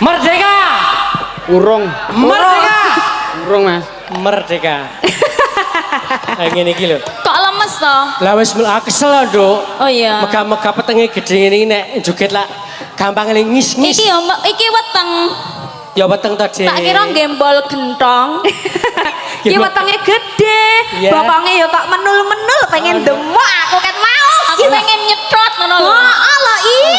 Merdeka! Urung. Merdeka! Urung, Mas. Merdeka. Kayak ngene iki lho. Kok lemes toh? Lah wis kesel lho, Nduk. Oh iya. Megah-megah petenge gedhe ngene iki nek joget lak gampang ngis-ngis. Iki yo iki weteng. Ya weteng to, Dik. Tak kira gembol gentong. Ki wetenge gede, Iya. bokonge ya kok menul-menul pengen demok aku ket mau. Aku pengen nyethrot ngono lho. Oh, Allah, ih,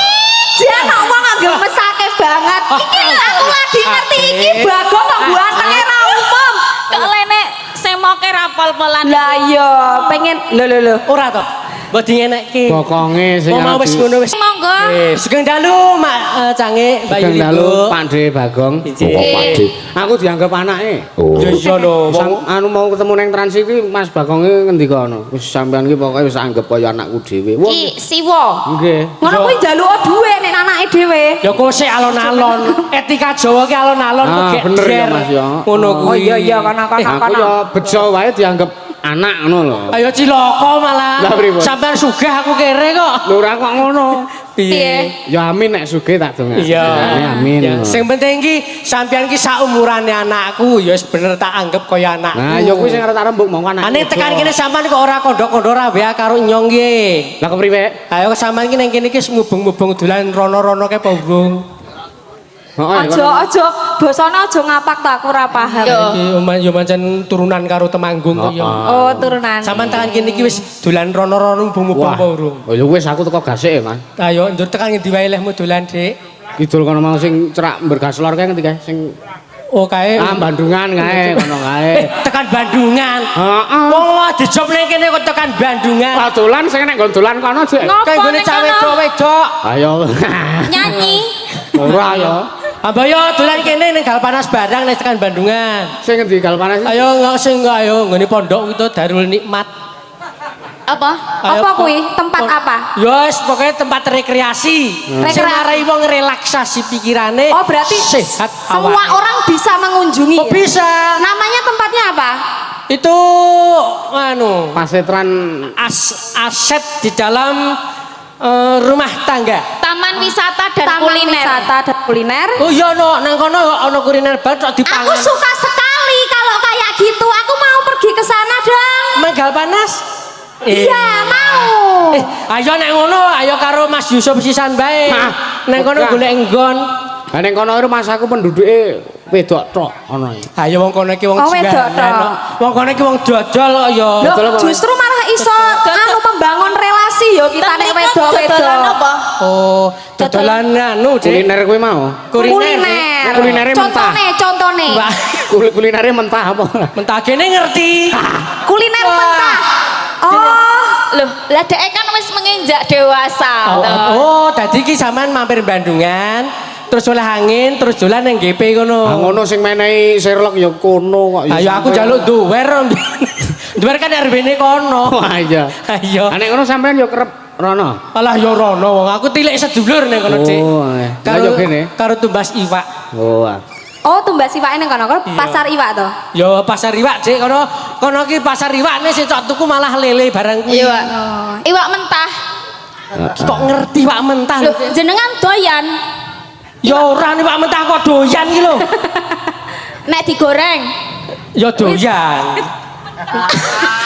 jan wong kok gemesake banget. Iki lho aku lagi ngerti iki Bagong kok gantenge ra umum. Kok lene semoke ra pol-polan. Lah iya, pengen lho lho lho. Ora to. Mbok dingenekke. Bokonge sing Wong mau wis ngono wis. Monggo. Sugeng dalu Mak Cange, Mbak Sugeng Yuli. dalu Bu. Pakde Bagong. Injih. Oh, Pakde. Aku dianggap anake. Oh. Ya iya lho, wong Anu mau ketemu neng Trans iki Mas Bagonge ngendika ngono. Wis sampean iki pokoke wis anggap kaya anakku dhewe. Wong Ki siwo. nggih. Ngono kuwi njaluk dhuwit nek anake dhewe. Ya kok sik alon-alon. Etika Jawa ki alon-alon kok Ah, gek bener ya, jer. Mas, ya. Ngono kuwi. Oh iya iya kono kono Aku kono. ya bejo wae dianggap anak ngono lho. Ayo cilaka malah. Lah, pripun? Sampean sugih aku kere kok. Lho ora kok ngono. Piye? Ya amin nek sugih tak dongakne. Iya. Amin. Ya, sing penting ki sampean ki saumurane anakku ya wis bener tak anggap kaya anakku. Nah, ya kuwi sing arep tak rembug mau anak. Ane tekan kene sampean kok ora kondo-kondo ra WA karo nyong ki. Lah kepriwe? Ayo sampean ki nang kene iki mubeng-mubeng dolan rono-rono ke apa urung? Heeh. Aja aja basane aja ngapak ta aku ora paham. Yo. Iki yo pancen turunan karo Temanggung kok ya. Oh, turunan. Sampean tekan kene iki wis dolan rono-rono mubeng-mubeng Wah. apa urung? Oh ya wis aku teko gasik ya, Mas. Ayo njur tekan ngendi wae lehmu dolan, Dik? Kidul kono mau sing cerak Bergas Lor kae ngendi kae sing Oh kae. ah Bandungan kae kono kae. Tekan Bandungan. Heeh. Wong wae dijob ning kene kok tekan Bandungan. Lah dolan sing nek nggon dolan kono Dik. Ngopo Kayak gone ning cah kono? wedok-wedok. Ayo. Nyanyi. Ora ya. Ambayo dolan kene ning Galpanas barang nek tekan Bandungan. Sing ngendi Galpanas? Ayo nggak sing ayo nggone pondok itu Darul Nikmat. Apa? Ayo, Apa kuwi? Tempat apa? Ya wis pokoke tempat rekreasi. Sing Rekreasi. marai wong relaksasi pikirane. Oh, berarti sehat semua awake. orang bisa mengunjungi. Oh, ya? bisa. Namanya tempatnya apa? Itu anu Pasetran aset di dalam rumah tangga. Taman wisata dan Taman kuliner. wisata dan kuliner. Oh iya no, nang kono ono kuliner bar tok dipangan. Aku suka sekali kalau kayak gitu. Aku mau pergi ke sana dong. Manggal panas. Iya, mau. Ayo nek ngono, ayo karo Mas Yusuf sisan bae. Hah, Nang kono wegah. golek nggon. Lah ning kono itu mas aku penduduke wedok tok ono. Ayo wong kono iki wong Oh, wedok jualan tok. kok. Wong kono iki wong dodol kok ya. Loh, Betul apa, Mas? justru malah iso anu membangun relasi yo kita nek Tapi kan wedok-wedok. dodolan apa? Oh, dodolan anu, Dik. Kuliner kuwi mau. Kuliner. Kulinere mentah. Contone, contone. Wah, Kulinere mentah apa? mentah kene ngerti. Kuliner Wah. mentah. Oh, Loh, lah dhek kan wis menginjak dewasa. Oh, toh. oh, dadi iki sampean mampir Bandungan, terus oleh angin, terus dolan nang GP kono. Ah ngono sing menehi Sherlock ya kono kok. ya Ayo aku sampean. njaluk duwer. Duwer kan RW-ne kono. Wah iya. Ayo. Ah nek ngono sampean ya kerep rono. Alah ya rono wong aku tilik sedulur ning kono, Dik. Oh, eh. Lah Karo ya kene. karo tumbas iwak. Oh. ah. oh tumbas iwake ning kono, kono pasar iwak to. Ya pasar iwak, Dik, kono kono ki pasar iwak nih sing cok tuku malah lele barang kuwi. Iwak. Iwak mentah. Kok ngerti iwak mentah Loh, jenengan doyan Ya ora iwak mentah kok doyan ki lho. nek digoreng. Ya doyan.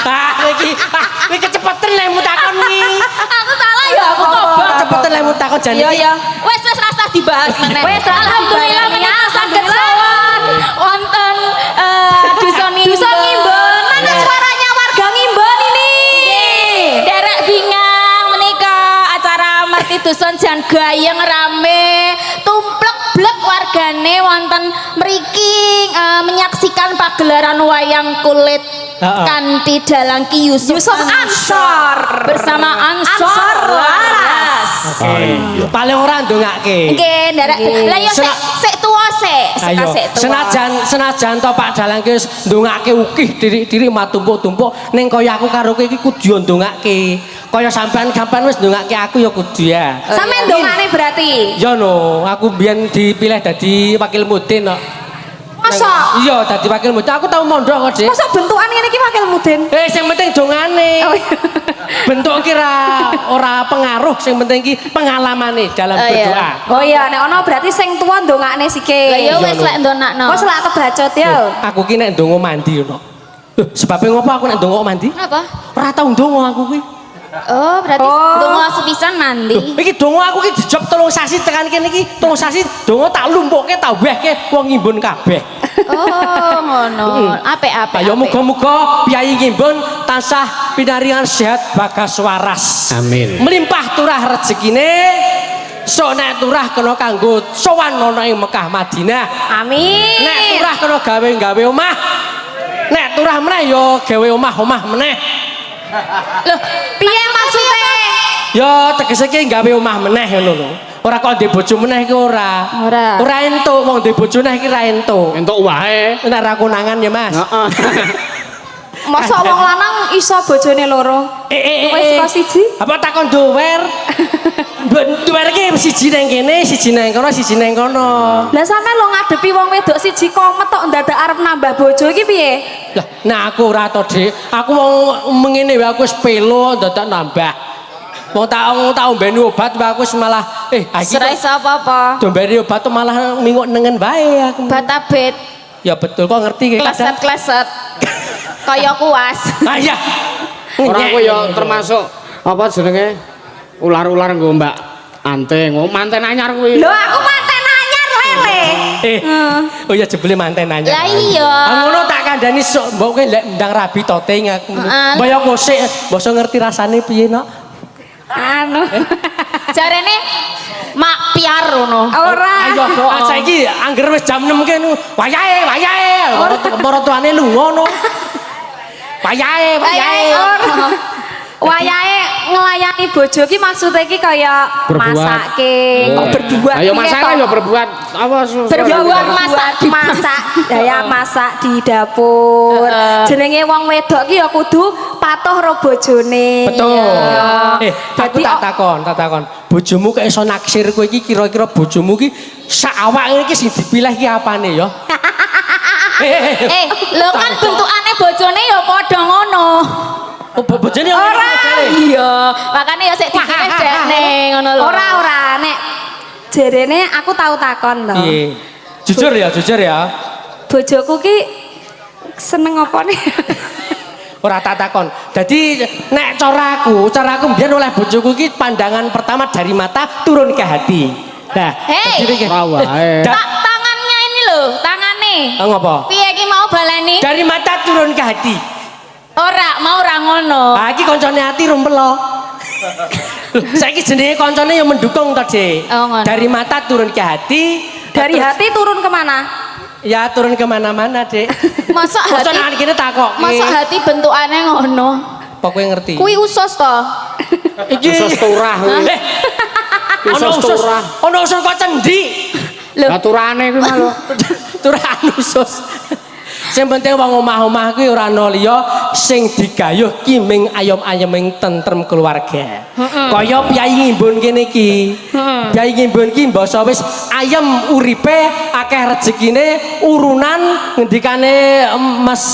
Ah iki iki kecepetan lehmu takon iki. Aku salah ya, aku kobok. Kecepetan lehmu takon jane. Iya iya. Wes wes rasah dibahas meneh. Wes, rasah alhamdulillah dibahas. menika saged sowan wonten dusun Ngimbon. Dusun Ngimbon. Mana suaranya warga Ngimbon ini? Derek bingang menika acara Merti Dusun jan gayeng rame tumplek blek wargane wonten mriki menyaksikan pagelaran wayang kulit kanthi dalang Ki Yusuf, Yusuf Ansor. Bersama Ansor, Ansor Laras. Oke. Paling ora ndongake. Nggih, nderek. Lah ya sik sik tuwa sik, sik Ayo, sik tuwa. senajan senajan to Pak Dalang ki wis ndongake ukih dirik-dirik matumpuk-tumpuk ning kaya aku karo kowe iki kudu ndongake. Kaya sampean-sampean wis ndongake aku ya kudu ya. Sampeyan ndongane berarti. Ya no, aku mbiyen dipilih dadi wakil mudin kok. Masa? Iya, dadi wakil mudin. Aku tau mondok kok, Dik. Masa bentukan ngene iki wakil mudin? Eh, sing penting dongane. Oh, iya. Bentuk kira ora pengaruh, sing penting ki pengalamane dalam Oh, iya. berdoa. Oh iya, nek ono berarti sing tuwa ndongakne sike. Lah ya wis lek ndonakno. Kok selak kebacut ya? Aku ki nek ndonga mandi ngono. Loh, sebabnya ngopo aku nek ndonga mandi? Kenapa? Ora tau ndonga aku ki. Oh, berarti Oh. donga sepisan mandi. Iki donga aku ki dijop 3 sasi tekan kene iki, 3 sasi donga tak lumpukke tak wehke wong Ngimbun kabeh. Oh, ngono. Apik apik. Ayo apik. muga-muga piyayi Ngimbun tansah pinaringan sehat bagas waras. Amin. Melimpah turah rezekine. Sok nek turah kena kanggo sowan ana ing Mekah Madinah. Amin. Nek turah kena gawe-gawe omah. Nek turah meneh ya gawe omah-omah meneh. Loh, Piye maksudnya? Ya tegese ki gawe omah meneh ngono lho. Ora kok ndek bojo meneh ki ora. Ora. Ora entuk wong ndek bojo neh ki ora entuk. Entuk wae. Nek ra konangan ya Mas. Heeh. Masa wong lanang iso bojone loro? Eh eh eh. Wis eh. kok siji? Apa takon dower? Dower ki siji nang kene, siji nang kono, siji nang kono. Lah sampean lo ngadepi wong wedok siji komet tok ndadak arep nambah bojo iki piye? Lah, nah aku ora to, Dik. Aku wong mengene wae aku wis pelo dadak nambah. Wong tak tak ombeni obat wae aku wis malah eh iki Ora iso apa-apa. Dombeni obat tuh malah minguk nengen wae aku. Batabit, Ya betul kok ngerti ki kadang. kleset-kleset. Kaya kuas. Ah iya. Ora aku ya termasuk apa jenenge ular-ular nggo Mbak Anting. Oh, manten anyar kuwi. Lho aku manten anyar lele. Eh. Oh iya jebule manten anyar. Lah iya. Ah ngono tak kandhani sok mbok kowe lek ndang rabi toting aku. Heeh. Mbok yo kosik, mbok iso ngerti rasane piye nok. Anu. Jarene mak piar ngono. Ora. Ayo ah, saiki angger wis jam 6 kene wayahe wayahe. Para tuane lunga no. Wayahe wayahe. Ora. Wayahe nglayani bojo ki maksude ki kaya Berbuat. masake, kok berbuat. Ayo piye masak toh? ya berbuat apa Berbuat masak di masak ya masak di dapur. Jenenge wong wedok ki ya kudu patuh ro bojone. Betul. Iya. Eh, aku Dadi tak takon, tak takon. Bojomu kok iso naksir kowe iki kira-kira bojomu ki sak awake iki sing dipilih ki apane ya? Eh, Eh, lho kan bentukane bojone ya padha ngono. Oh, bojone yang Ora. Iya, makane ya sik dipilih dekne ngono lho. Ora ora nek jerene aku tau takon to. Piye? Jujur ya, jujur ya. Bojoku ki seneng apa nih? Ora tak takon. Dadi nek cara aku mbiyen oleh bojoku ki pandangan pertama dari mata turun ke hati. Nah, Hei. jadi Ora wae. Tangannya ini lho, tangane. Ah, ngopo? Piye ki mau baleni? Dari mata turun ke hati. Ora, mau ora ngono. Ah, iki koncone ati rumpelo. Loh, saiki jenenge koncone yang mendukung to, Dik. Oh, ngono. Dari mata turun ke hati. Dari terus- hati turun kemana? Ya turun kemana-mana, Dik. Masa Masa hati nek kene takok. Masa hati bentukane ngono? Pokoknya ngerti. Kuwi usus to. Iki Usus turah kuwi. Eh. Ono Usus usus. turah. Ono usus kok cendi. Lho, Lah turane kuwi malah. Turahan usus. Sing penting wong omah-omah kuwi ora ana liya sing digayuh ki ming ayom-ayeming tentrem keluarga. Kaya piyayi Ngimbun kene iki. Piyayi Ngimbun ki mbasa wis ayem uripe, akeh rezekine, urunan ngendikane Mas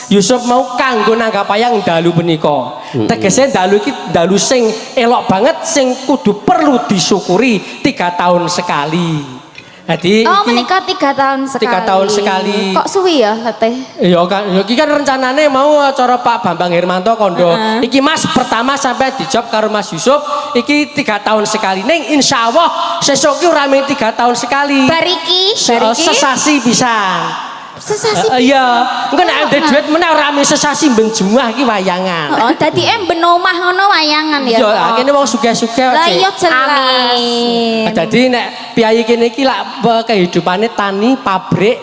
Yusuf mau kanggo nanggap wayang dalu punika. Tegese dalu iki dalu sing elok banget sing kudu perlu disyukuri 3 tahun sekali. Jadi oh iki- menikah 3 tahun sekali. 3 tahun sekali. Kok suwi ya, Teteh? Iya kan, ya iki kan rencanane mau acara Pak Bambang Hermanto kondo. Heeh. Iki Mas pertama sampai dijawab karo Mas Yusuf, iki 3 tahun sekali. Ning insya Allah sesuk ki ora mung 3 tahun sekali. Bariki, Sesasi pisan. Sesasi. Iya, engko nek ndek duit meneh ora mung sesasi ben Jumat iki wayangan. Oh, dadi ben omah ngono wayangan ya. Iya, kene wong sugih-sugih. Lah Cik. iya jelas. Amin. Dadi nek piyayi kene iki lak kehidupane tani, pabrik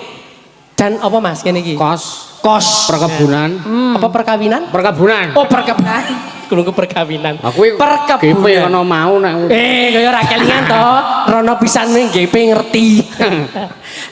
dan apa Mas kene iki? Kos, Kos. perkebunan, Apa perkawinan? Perkebunan. Oh, perkebunan. Krungu perkawinan. Aku iki GP Perkebunan. kono mau nek Eh, kaya ora kelingan to. Rono pisan ning GP ngerti.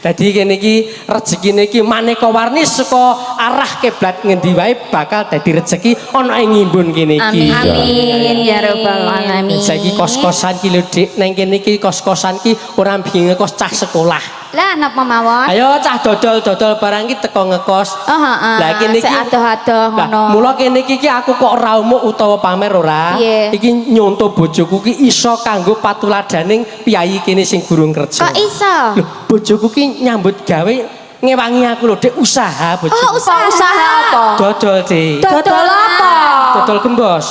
Dadi kene iki rezekine iki maneka warni saka arah kiblat ngendi wae bakal dadi rezeki ana ing Ngimbun kene iki. Amin. Amin ya rabbal alamin. Saiki kos-kosan ki lho Dik, nang kene iki kos-kosan ki ora bingung kos cah sekolah. Lah napa mawon? Ayo cah dodol-dodol barang iki teko ngekos. Oh heeh. Lah kene iki Sik adoh-adoh Lah, ngono. mula kene iki ki aku kok ora umuk utawa pamer ora. Piye? Iki nyonto bojoku ki iso kanggo patuladaning piyayi kene sing gurung kerja. Kok iso? Loh, bojoku ki nyambut gawe ngewangi aku lho, Dek, usaha bojoku. Oh, usaha. Usaha apa? Dodol, Dik. Dodol apa? Dodol gembos.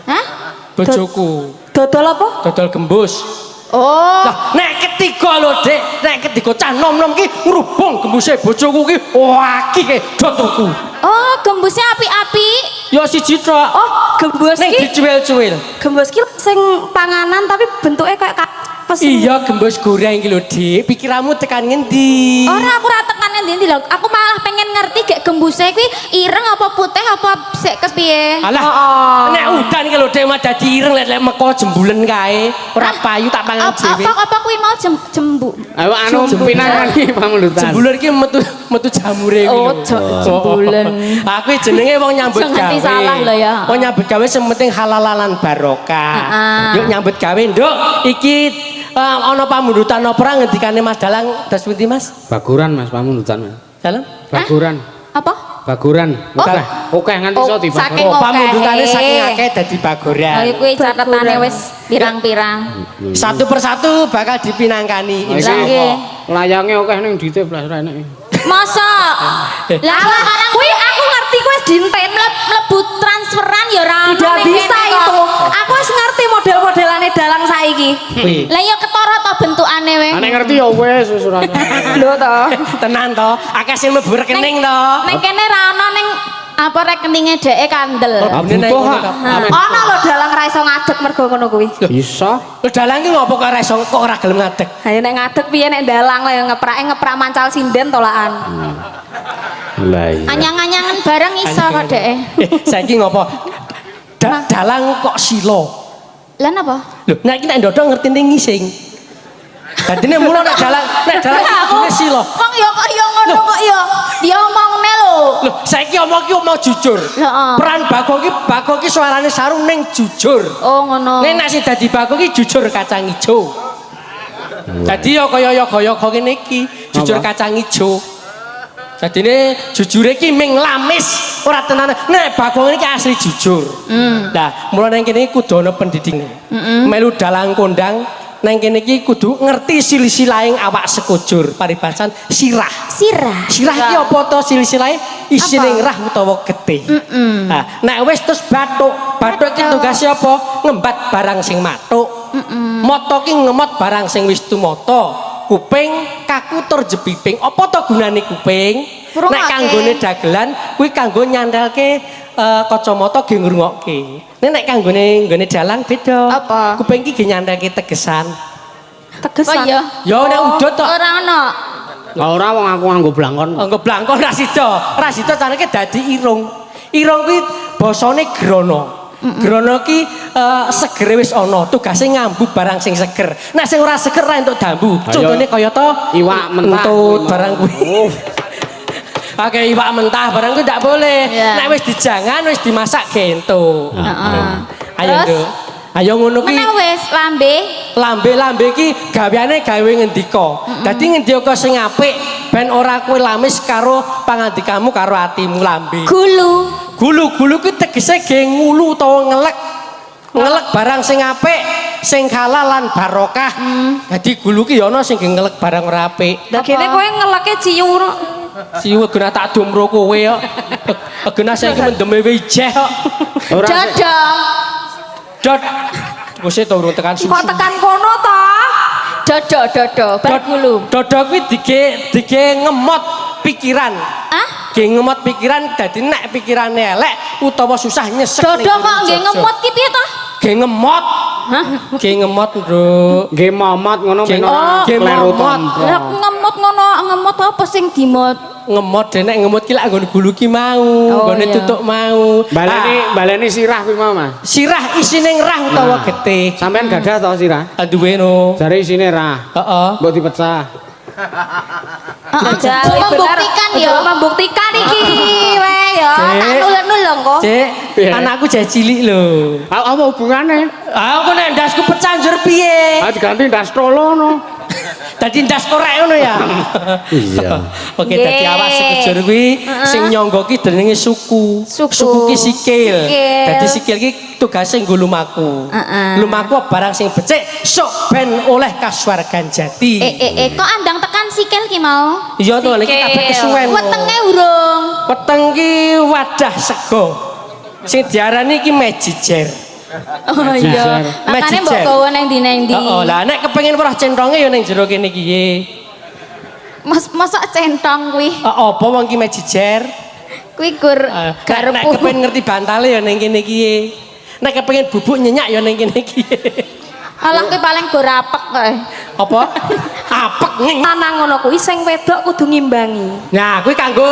Hah? Bojoku. Dodol apa? Dodol gembus. Oh. Lah nek ketiga lho, Dik, nek ketiga cah nom-nom ki ngrubung gembuse bojoku ki waki ke do tuku. Oh, gembusnya apik-apik. Ya siji tok. Oh, gembus Ning ki. dicuwil-cuwil. Gembus ki sing panganan tapi bentuknya kayak pesen. Iya, gembus goreng ki lho, Dik. Pikiranmu tekan ngendi? Ora, aku ora tekan ngendi-endi lho. Aku malah pengen ngerti gek gembuse kuwi ireng apa putih apa sik kepiye. Alah, nek udan ki lho, Dik, mah dadi ireng lek lek meko jembulen kae. Ora payu tak pangan dhewe. Apa apa kuwi mau jembu. Ayo anu pinangkani pamundutan. Jembulen ki metu metu jamure kuwi Oh, lho. jembulen. Aku jenenge wong nyambut Aja nganti gawe. salah lho ya. Wong nyambut gawe sing penting halal lan barokah. Heeh. Yuk nyambut gawe, Nduk. Iki ana pamundutan apa ora ngendikane Mas Dalang dos pundi, Mas? Baguran Mas pamundutan. Mas. Dalang? Baguran. Apa? Baguran. Oh. Oke, oke nganti Oh, iso dibaguran. saking Oh, okehe. pamundutane saking akeh dadi bagoran. Oh, kuwi catetane wis pirang-pirang. Satu persatu bakal dipinangkani Lah, insyaallah. nggih. Layange akeh ning dite blas ra enek. Masa? Lah sekarang Kuwi aku ngerti kuwi wis dinten. mlebu transferan ya ora ono Tidak ning bisa kene kok. itu. Aku wis ngerti model-modelane dalang saiki. Kuwi. Lah ya ketara to bentukane we. Nek ngerti ya wis wis ora. Lho to. Tenan to, akeh sing mlebu rekening to. Ning kene ra ono ning apa rekeninge dheke kandel. Oh. Ah, Mlebune nang butuh, ngono Kak. kabeh. Ana lho dalang ra iso ngadeg mergo ngono kuwi. Bisa. Lho dalang ki ngopo kok ora iso kok ora gelem ngadeg? Ayo nek ngadeg piye nek dalang lah ngeprake ngeprak mancal sinden tolaan. Lah iya. Anyang-anyangan bareng iso kok dheke. Saiki ngopo? Dalang kok sila. Lah napa? Lho, nek iki nek ndodok ngertine ngising. Dadine mula nek dalang iki kudune sila. Wong ya kok ya ngono kok ya. Dia omongne lho. Lho, saiki omong ki omong jujur. Heeh. Peran Bagong ki suarane sarung ning jujur. Oh ngono. Nek nek sing dadi Bagong ki jujur kacang ijo. Dadi ya kaya yoga-yoga ngene iki, jujur Apa? kacang ijo. Dadine jujure ki ming lamis, ora tenan. Nek Bagong iki asli jujur. Lah, mula nang kene iki kudu ana pendidikne. Melu dalang kondang nang kene iki kudu ngerti silsilahing awak sekujur, paribasan sirah. Sirah. Sirah ki apa to silsilahe? Isine rah utawa getih. Nah, nek wis terus bathuk, bathuk ki tugase apa? Ngembat barang sing mathuk. Mata ki ngemot barang sing wis tumata. Kuping kaku tur jepiping. Apa to gunane kuping? Nek Ngrungokke. kanggone dagelan kuwi kanggo nyantelke kacamata ge ngrungokke. Nek nek kanggone nggone dalang beda. Apa? Kuping ki ge nyantelke tegesan. Tegesan. Oh iya. Ya nek udut to Ora ono. Lah ora wong aku nganggo blangkon. Anggo blangkon ra sida. Ra sida carane dadi irung. Irung kuwi basane grana. Grana ki segere wis ana, tugase ngambu barang sing seger. Nek sing ora seger ra entuk dambu. Ayo. Contone kaya to Iwak mentah. Entut barang kuwi. Oh. Oke, iwak mentah barang kuwi ndak boleh. Iya. Nek wis dijangan wis dimasak ge entuk. Heeh. Ayo, Terus? Nduk. Ayo ngono kuwi. Meneh wis lambe. Lambe-lambe iki gaweane gawe ngendika. Dadi ngendika sing apik ben ora kowe lamis karo pangandikamu karo atimu lambe. Gulu. Gulu-gulu kuwi tegese ge ngulu utawa ngelek. Ngelek barang sing apik, sing halal lan barokah. Dadi gulu ki ya ana sing ge ngelek barang ora apik. Lah kene kowe ngeleke ciu no. Siwe gena tak dumro kowe kok. Gena saiki mendeme wijeh kok. Ora Dodo. Dot. Wis to urung tekan susu. Kok tekan kono to? Dodo dodo bar gulu. Dodo kuwi dige dige ngemot pikiran. Ah? Ge ngemot pikiran dadi nek pikirane elek utawa susah nyesek. Dodo ning kok nggih jojo. ngemot ki piye to? Ge ngemot. Hah? Ge ngemot, Nduk. Nggih momot ngono men ora Nggih kleru momot. tompo. Lah ngemot ngono, ngemot apa sing dimot? Ngemot dene nek ngemot ki lak nggon gulu ki mau, Oh, nggone iya. tutuk mau. Baleni Ah, baleni sirah kuwi mau, Mas. sirah isine ngrah utawa Nah. getih. Sampeyan gadah to sirah? Ah, duwe no. Jare isine rah. Heeh. Mbok dipecah. Heeh. Jal, Membuktikan ya. Membuktikan iki we ya. Cek. Tak nulung-nulung kok. Cek, Piye? anakku jeh cilik lho. Ah, apa hubungane? Ah, aku nek ndasku pecah njur piye? Ah diganti ndas tolo no. Dadi ndas korek ngono ya. Iya. Oke, dadi awak sekujur kuwi sing nyangga ki jenenge suku. Suku. Ki sikil. Sikil. Dadi sikil ki tugase nggo lumaku. Lumaku barang sing becik sok ben oleh kasuwargan jati. Eh eh eh kok andang tekan sikil ki mau? Iya to, niki kabeh kesuwen. Wetenge urung. Weteng ki wadah sego. Sing diarani ki mejijer. Oh iya. Makane mbok Mejijer. gawa nang ndi nang ndi. Heeh, lah nek kepengin weruh centonge ya ning jero kene iki. Mas mosok centong kuwi. Apa wong ki mejijer? Kuwi gur Nek nek garpu. kepengin ngerti bantale ya ning kene iki. Nek kepengin bubuk nyenyak ya ning kene iki. Alah kuwi paling gur apek kowe. Apa? Apek ngeng. Lanang ngono kuwi sing wedok kudu ngimbangi. Nah, kuwi kanggo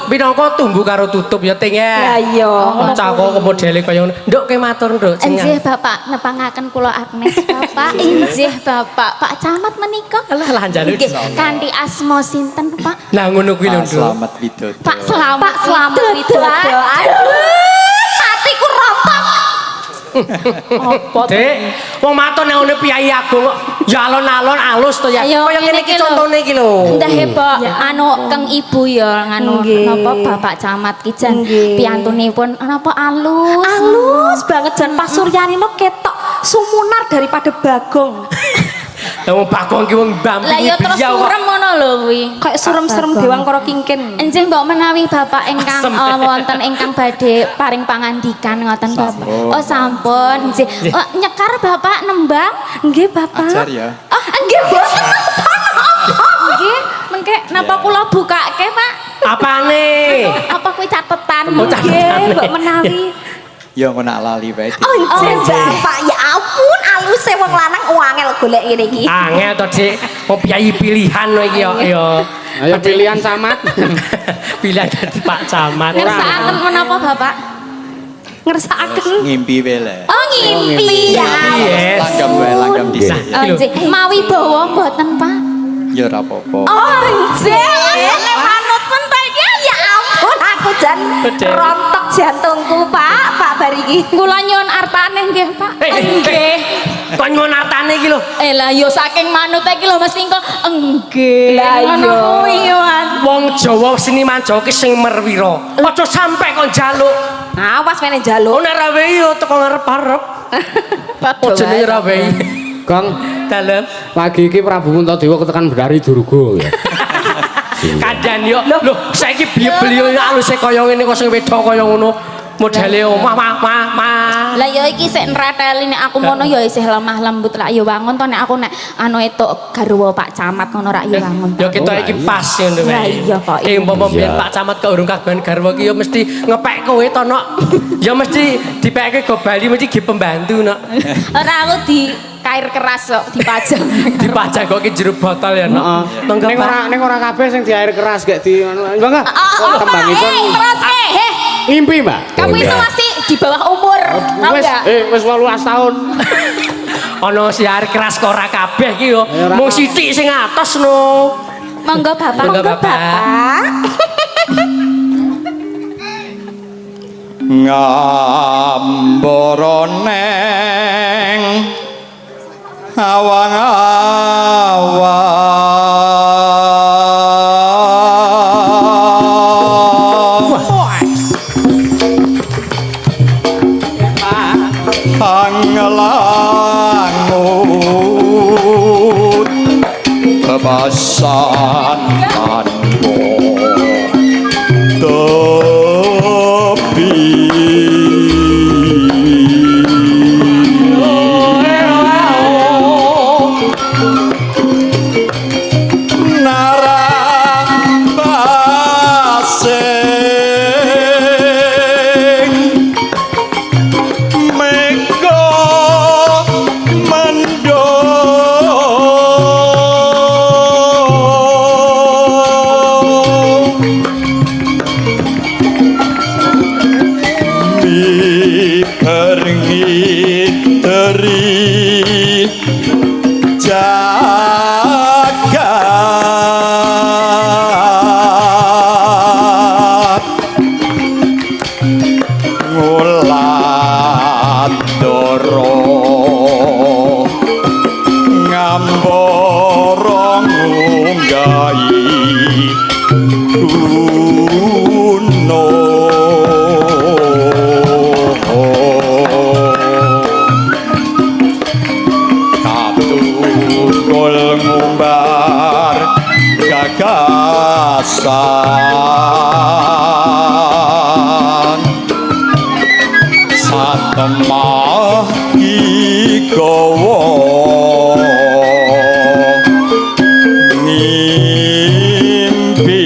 minangka tumbu karo tutup ya ting Lah ya. iya. Bocah kok modele kaya ngono. Nduk kowe matur nduk Injih Bapak nepangaken kula Agnes Bapak. Injih Bapak. Pak Camat menika. Alah lah njaluk. Nggih, kanthi asma sinten Pak? Nah ngono kuwi lho, Pak Nduk. Slamet Widodo. Pak Slamet. Pak Slamet Widodo. Aduh, hatiku rontok. Apa Dik? Wong matur nang ngene Piyai Agung kok ya alon-alon alus to ya. Ayo, Kaya ngene ngene iki iki lho. contone iki lho. Ndah heboh anu keng ibu ya nganu napa Bapak Camat ki jan piyantunipun napa alus. Alus banget jan Pak Suryani no ketok sumunar daripada Bagong. Lah wong Bagong ki wong Lah mbampingi ya terus beliau kok. surem ngono lho kuwi. Kayak surem-serem dewang karo kingkin. Enjih mbok menawi Bapak ingkang Asem. Wonten ingkang badhe paring pangandikan ngoten Bapak. Oh sampun nggih. Oh, nyekar Bapak nembang. Nggih, Bapak. Ajar ya. Oh nggih boten napa-napa. Nggih, mengke napa kula bukake Pak? Apane? Apa kuwi catetan? Oh, catetan. Nggih, mbok menawi. Ya engko nak lali wae. Oh, nggih, Bapak. Ya ampun, aluse wong lanang angel golek ngene iki. Angel to, Dik. Wong piyayi pilihan kowe iki yo. Yo. Ayo pilihan camat. Pilihan dadi Pak Camat. Ngersakaken menapa Bapak? Ngersakaken. Ngimpi wae le. Oh ngimpi ya. Yes. Langgam wae, langgam dhisik. Oh, nggih. Mawi bawa mboten Pak? Ya ora apa-apa. Oh nggih, nek manut men ta iki. Ya ampun, aku jan rontok jantungku, Pak. Pak bar iki. Kula nyuwun artane nggih Pak. Nggih. Kok nyuwun artane iki lho. Eh lah yo saking manute iki lho mesti engko nggih. Lah Ngono iya. kuwi Wan. Wong Jawa seniman Jawa ki sing merwira. Aja sampe kok njaluk. Awas mene njaluk. Oh nek ra wehi yo teko ngarep-arep. Oh jenenge ra wehi. Gong, Dalem. lagi iki Prabu Puntadewa ketekan Bendari Durga ya. Kadang yo lho saiki beliau aluse kaya ngene kok sing wedok kaya ngono. Modele omah mah mah mah. Lah ya iki sik nreteli nek aku ngono ya isih lemah lembut lak ya wangun to nek aku nek anu etuk garwa Pak Camat ngono rak ya wangun. Ya kita iki pas ngono Lah wae. iya kok. Eh umpama biyen Pak Camat kok urung kagungan garwa ki ya mesti ngepek kowe to nok. Ya mesti dipekke go Bali mesti ge pembantu nok. Ora aku di kair keras kok dipajang. Dipajang kok ki jero botol ya nok. Heeh. Monggo Ning Pak. ora ning ora kabeh sing di air keras gek di anu. Monggo. Oh, Tembangipun terus eh ngimpi, Mbak. kamu itu masih di bawah umur, tau Wis gak? wis 18 tahun. Ana si air keras kok ora kabeh ki yo. Ya, ora Mung sithik sing atos no. Monggo Bapak. Monggo Bapak. Ngambara neng awang-awang Anglangut bebasan tanpa tepi. Narabasing mega mendung. Gagasan satemah kigawa ngimpi.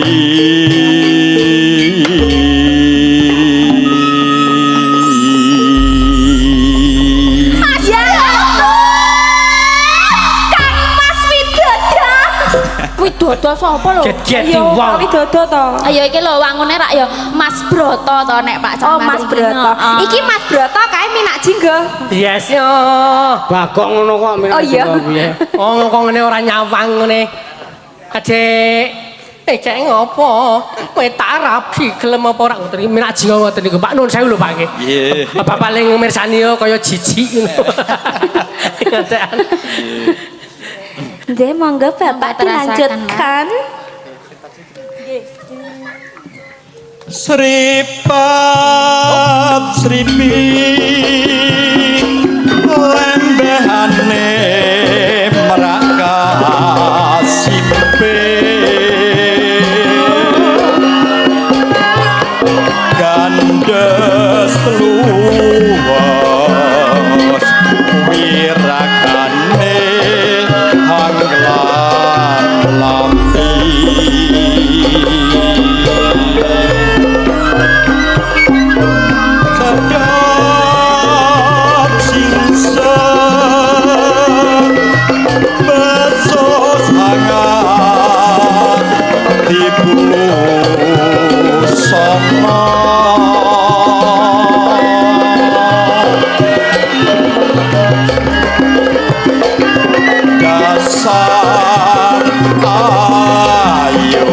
Mas ya Kang Mas Widodo. Widodo sapa lho? Get-get Iya, wong. Pak Widodo to. Ayo iki lho wangune rak ya Mas Broto to nek Pak Camat. Oh, Mas Broto. Heeh. Iki Mas Broto kae minak jinggo. Yes yo. Bagok ngono kok minak Oh, iya. jinggo piye. Oh kok ngene ora nyawang ngene. Adik, eh cek ngopo? Kowe tak rabi gelem apa ora ngoten iki minak jinggo ngoten niku Pak. Nun sewu lho Pak nggih. Nggih. Bapak paling mirsani yo kaya jijik ngono. Ngantekan. Nggih, monggo Bapak Monggo terasakan, dilanjutkan. Sripat sripi lembehane merakasipe gandes luwes wiragane hanglan lambi. Sedap singset besos hangat dibusana dasar ayu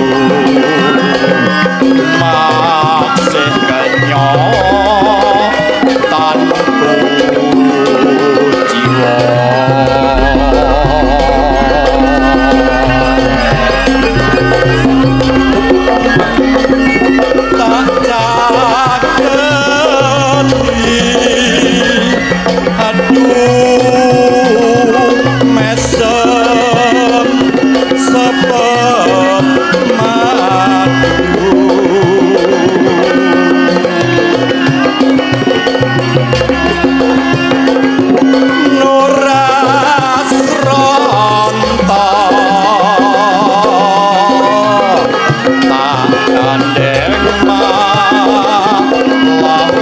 maksih kenya tanku jiwa. Tak caketi aduh mesem sepet madu. Nuras ronto tak gandeng malah gumoyo.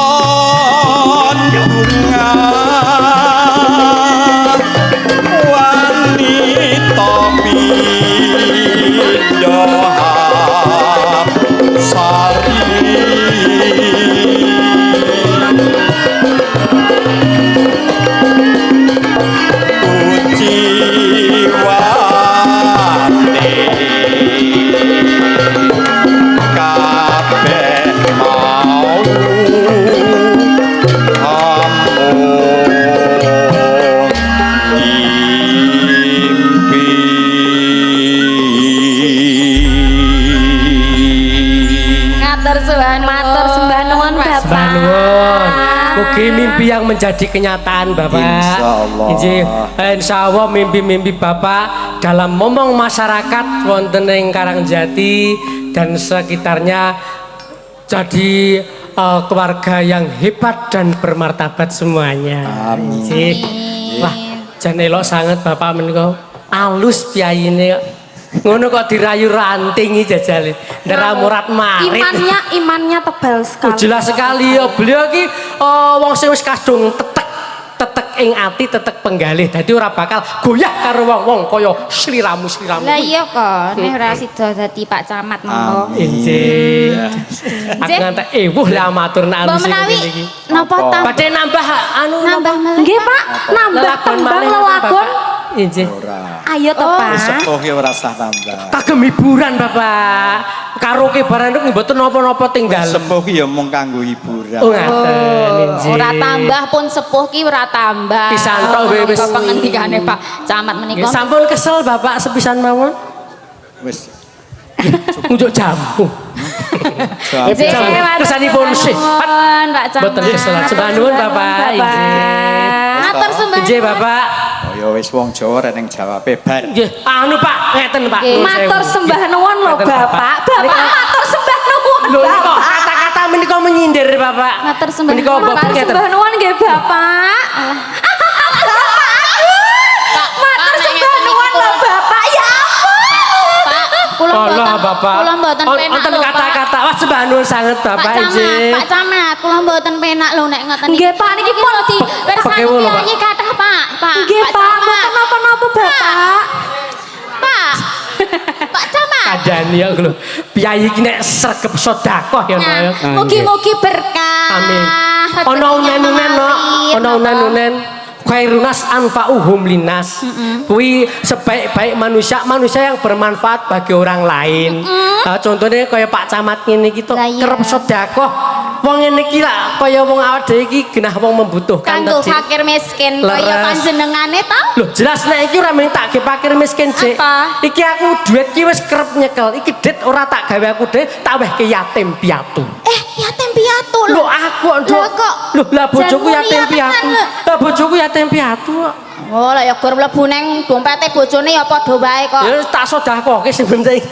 Katon bunga wanita pindah sari Uciwate kabeh mau amung impi. Ngatur sembah nuwun. Matur sembah nuwun, Bapak. Sembah nuwun. Mugi mimpi yang menjadi kenyataan Bapak. Insyaallah. Injih, insyaallah mimpi-mimpi Bapak dalam momong masyarakat wonten ing Karangjati dan sekitarnya jadi keluarga yang hebat dan bermartabat semuanya. Amin. Injih. Wah, jan elok sanget Bapak menika. Alus piyayine kok. Ngono kok dirayu ranting iki jajale. Ndera murat marit. Imannya imannya tebal sekali. Oh, jelas sekali ya beliau ki wong sing wis kadung tetek tetek ing ati tetek penggalih dadi ora bakal goyah karo wong-wong kaya sliramu sliramu. Lah iya kok, nek ora sida dadi Pak Camat monggo. Injih. Aku Injih. ngantek ewuh lah matur nek Mbok anu sing menawi ngene iki. napa Apa? tam Badhe nambah anu nambah malih? Nggih, Pak, nambah lelakon tembang malih, lelakon. Bapak. Injih. Ora. Ayo to, Oh. Pak. Wis sepuh ki ora usah tambah. Kagem hiburan, Bapak. Karaoke barang niku mboten napa-napa ting Wis dalem. sepuh ki ya mung kanggo hiburan. Oh ngaten, injih. Ora tambah pun sepuh ki ora tambah. Pisan tok wis. Bapak ngendikane Pak Camat menika. Nggih, sampun kesel Bapak sepisan mawon. Wis Unjuk jamu. jamu. Nggih, Jamu. matur Kesanipun sembah sih. nuwun, Pak Camat. Mboten kesel. Sembah nuwun Bapak. Injih. Matur sembah. Injih Bapak. Oh ya wis wong Jawa rek ning jawabe bar. Nggih, anu Pak, ngeten Pak. Nggih. Nuwun Matur sewu. sembah nuwun lho, Ngeten, Bapak. Bapak matur sembah nuwun, Lho niku Bapak. kata-kata menika menyindir Bapak. Matur sembah Menika nuwun, bapak Matur ngeten. sembah nuwun nggih, Bapak. Pak, Matur sembah nuwun lho, Bapak. Ya ampun. Pak, kula Allah mboten Bapak. kula mboten penak Wonten lho, Pak. kata-kata wah sembah nuwun sanget Pak Bapak Camat, injih. Pak Camat, kula mboten penak lho nek ngoten Nggih, Pak, niki pun di kersane Pekewo lho, Pak. piyayi kathah, Pak. Pak, Nggih, Pak, Camat. mboten napa-napa, Bapak. Pak. Pak Camat. Kandhani ya lho. Piyayi iki nek sregep sedekah ya Nah, ya. mugi-mugi berkah. Amin. Rezekinya Ana unen-unen no, mengalir, ana napa? unen-unen. Khairunas anfa'uhum linnas. Kuwi sebaik-baik manusia, manusia yang bermanfaat bagi orang lain. Nah, contohnya kaya Pak Camat ngene iki to Lah iya. kerep sedekah. Wong ngene iki lak kaya wong awak dhewe iki genah wong membutuhkan Kanggo to, Cik. fakir miskin kaya Leres. panjenengane to. Loh, jelas nek iki ora mung tak ge fakir miskin, Cik. Apa? Iki aku duit ki wis kerep nyekel. Iki dit ora tak gawe aku dhewe, tak wehke yatim piatu. Eh, yatim piatu lho. Lho aku kok, Nduk. Lho kok Lho lah bojoku jan yatim mulia piatu. tenan, lho. Lah bojoku yatim piatu kok. Oh, lah ya gur mlebu neng dompete bojone ya padha wae kok. Ya tak sedekahke sing penting.